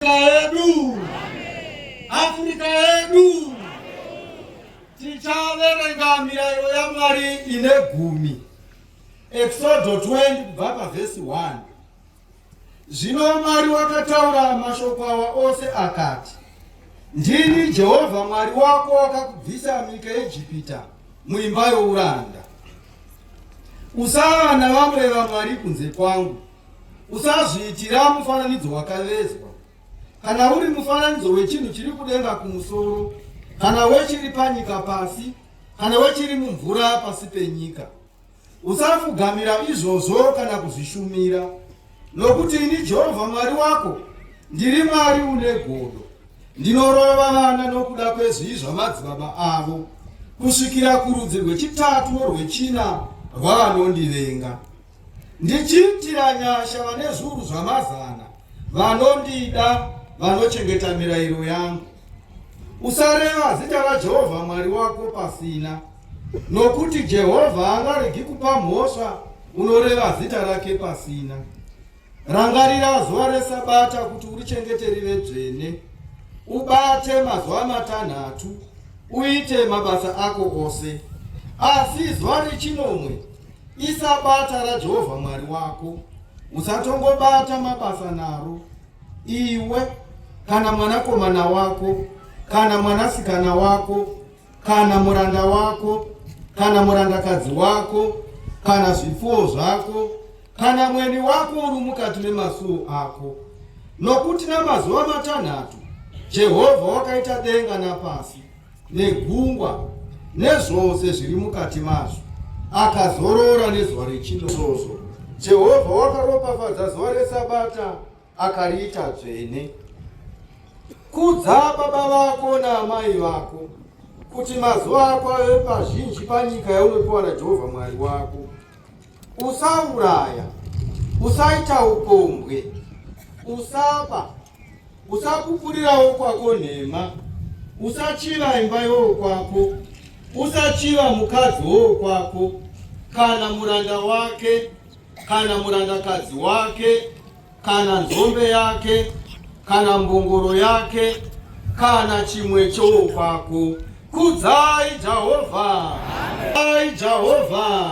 Yedu, Afrika yedu, tichaverenga mirayiro yaMwari ine gumi, Exodo 20 kubva pavhesi 1. Zvino Mwari wakataura mashoko awa ose akati, Ndini Jehovha Mwari wako wakakubvisa munyika yeIjipita muimba youranda. Usava navamwe vamwari kunze kwangu. Usazviitira mufananidzo wakavezwa, kana uri mufananidzo wechinhu chiri kudenga kumusoro, kana wechiri panyika pasi, kana wechiri mumvura pasi penyika. Usapfugamira izvozvo kana kuzvishumira, nokuti ini Jehovha Mwari wako ndiri Mwari une godo, ndinorova vana nokuda kwezvivi zvamadzibaba avo, kusvikira kurudzi rwechitatu norwechina rwavanondivenga. Ndichiitira nyasha vane zviuru zvamazana vanondida, vanochengeta mirayiro yangu. Usareva zita raJehovha Mwari wako pasina, nokuti Jehovha haangaregi kupa mhosva unoreva zita rake pasina. Rangarira zuva reSabata kuti urichengete rive dzvene. Ubate mazuva matanhatu uite mabasa ako ose, asi zuva rechinomwe Isabata raJehovha Mwari wako, usatongobata mabasa naro, iwe kana mwanakomana wako kana mwanasikana wako kana muranda wako kana murandakadzi wako kana zvipfuwo zvako kana mweni wako uri mukati memasuo ako. Nokuti namazuva matanhatu Jehovha wakaita denga napasi negungwa nezvose zviri mukati mazvo, akazorora nezuva rechinomwe. Jehovha wakaropafadza zuva reSabata akariita dzvene. Kudza baba vako naamai vako, kuti mazuva ako ave pazhinji panyika yaunopiwa naJehovha Mwari wako. Usauraya, usaita upombwe, usaba, usapupurira wokwako nhema, usachiva imba yowokwako, usachiva mukadzi wowokwako, kana muranda wake, kana murandakadzi wake, kana nzombe yake, kana mbongoro yake, kana chimwe chowokwako. Kudzai Jehovha! Kudzai Jehovha!